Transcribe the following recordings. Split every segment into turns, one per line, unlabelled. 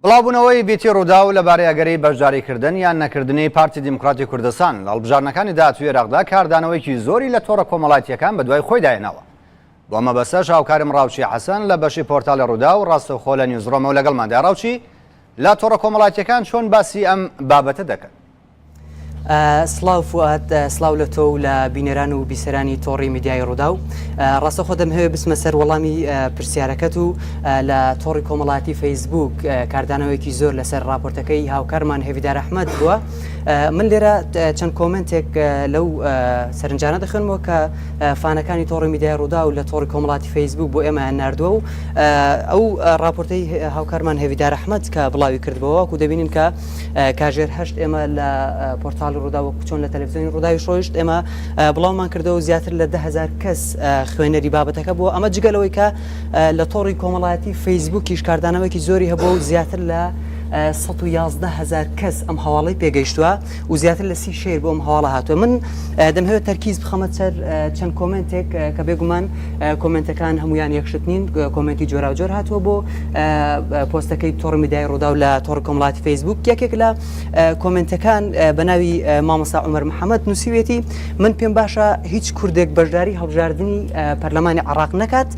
بڵاوبوونەوەی بیتی ڕووداو لەبارەی ئەگەری بەشداریکردن یان نەکردنی پارتی دیموکراتی کوردستان لە هەڵبژاردنەکانی داهاتووی عێراقدا کاردانەوەیەکی زۆری لە تۆڕە کۆمەڵایەتییەکان بەدوای خۆیدا هێناوە. بۆ ئەم مەبەستەش هاوکارم ڕاوچی حەسەن لە بەشی پۆرتاڵی ڕووداو ڕاستەوخۆ لە نیوزڕۆمەوە لەگەڵماندایە. ڕاوچی، لە تۆڕە کۆمەڵایەتییەکان چۆن باسی ئەم بابەتە دەکەن؟
سڵاو فوئاد، سڵاو لە تۆ و لە بینەران و بیسەرانی تۆڕی میدیایی ڕووداو. ڕاستەوخۆ دەمهەوێت بچمە سەر وەڵامی پرسیارەکەت و لە تۆڕی کۆمەڵایەتی فەیسبووک کاردانەوەیەکی زۆر لەسەر ڕاپۆرتەکەی هاوکارمان هێڤیدار ئەحمەد بووە. من لێرە چەند کۆمنتێک لەو سەرنجانە دەخوێنمەوە کە فانەکانی تۆڕی میدیای ڕووداو لە تۆڕی کۆمەڵاتی فەیسبووک بۆ ئێمەیان ناردووە و ئەو ڕاپۆرتەی هاوکارمان هێڤیدار ئەحمەد کە بڵاوی کردبەوە وەکو دەبینین کە کاژێر هەشت ئێمە لە پۆرتاڵی ڕووداو وەکو چۆن لە تەلەڤزیۆنی ڕووداویش ڕۆیشت ئێمە بڵاومان کردەوە زیاتر لە 10هزار کەس خوێنەری بابەتەکە بووە ئەمە جگە لەوەی کە لە تۆڕی کۆمەڵایەتی فەیسبووکیش کاردانەوەیەکی زۆری هەبووە و زیاتر لە 111 هزار کەس ئەم هەواڵی پێگەیشتووە و زیاتر لە سی share بۆ ئەم هەواڵە هاتووە من دەمهەوێت تەرکیز بخەمە سەر چەند کۆمنتێک کە بێگومان کۆمنتەکان هەمویان یەکشت نین کۆمنتی جۆراوجۆر هاتووە بۆ پۆستەکەی تۆڕی میدیای ڕووداو لە تۆڕی کۆمەڵاتی فەیسبوک یەکێک لە کۆمنتەکان بە ناوی مامۆستا عومەر محەممەد نووسیوێتی من پێم باشە هیچ کوردێک بەشداری هەڵبژاردننی پەرلەمانی عراق نەکات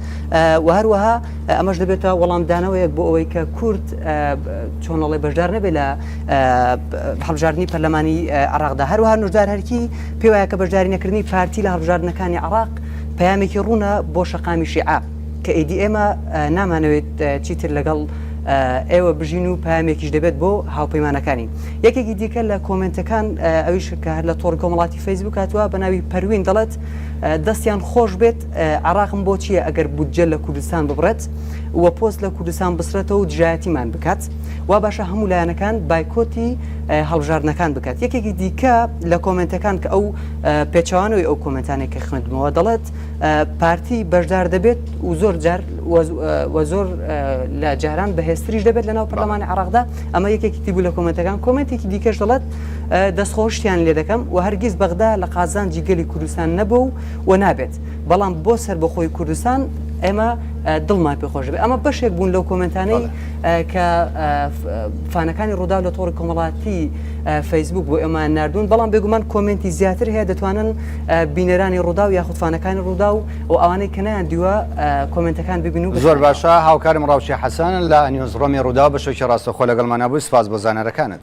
و هەروەها ئەمەش دەبێتە وەڵامدانەوەیەک بۆ ئەوەی کە کورد چۆنەڵێ بەشدار نەبێت لە هەڵبژاردنی پەرلەمانی عراقدا هەروەها نوژدار هەرکی پێوایە کە بەشداری نەکردنی پارتی لە هەڵبژاردنەکانی عراق پەیامێکی ڕوونە بۆ شەقامی شیعە کە ئیدی ئێمە نامانەوێت چیتر لەگەڵ ئێوە بژین و پامێکیش دەبێت بۆ هاوپەیمانەکانی یەکێکی دیکە لە کۆمنتەکان ئەویش کە هەر لە تۆڕی کۆمەڵاتی فەیسبوک هاتووە بە ناوی پەروین دەڵێت دەستیان خۆش بێت عراقم بۆ چییە ئەگەر بودجە لە کوردستان ببڕێت و پۆست لە کوردستان بسرێتەوە و دژایەتیمان بکات وا باشە هەموو لایەنەکان بایکۆتی هەڵبژاردنەکان بکات یەکێکی دیکە لە کۆمنتەکان کە ئەو پێچوانەوەی ئەو کۆمنتانێک کە خوێندمەوە دەڵێت پارتی بەشدار دەبێت و زۆر جار و زۆر لە جاران بەهێزتریش دەبێت لەناو پەرلەمانی عراقدا ئەمە یەکێکی دی بوو لە کۆمنتەکان کۆمنتێکی دیکەش دەڵێت دەستخۆشتیان لێ دەکەم و هەرگیز بەغدا لە قازانجی گەلی کوردستان نەبوو و نابێت بەڵام بۆ سەربەخۆی کوردستان ئێمە دڵمان پێ خۆش بێت ئەمە بەشێک بوون لەو کۆمنتانەی کە فانەکانی ڕووداو لە تۆڕی کۆمەڵاتی فەیسبوک بۆ ئێمە نردوون بەڵام بێگومان کۆمنتی زیاتر هەیە دەتوانن بینەرانی ڕووداو یاخود فانەکانی ڕووداو و ئەوانەی کە نەیان دیوە کۆمنتەکان ببین و
زۆر باشە هاوکارم ڕاوچی حەسەن لە newsroom ی ڕووداو بەشێکی ڕاستەوخۆ لەگەڵمانە بووی سپاس بۆ زانیارەکانت.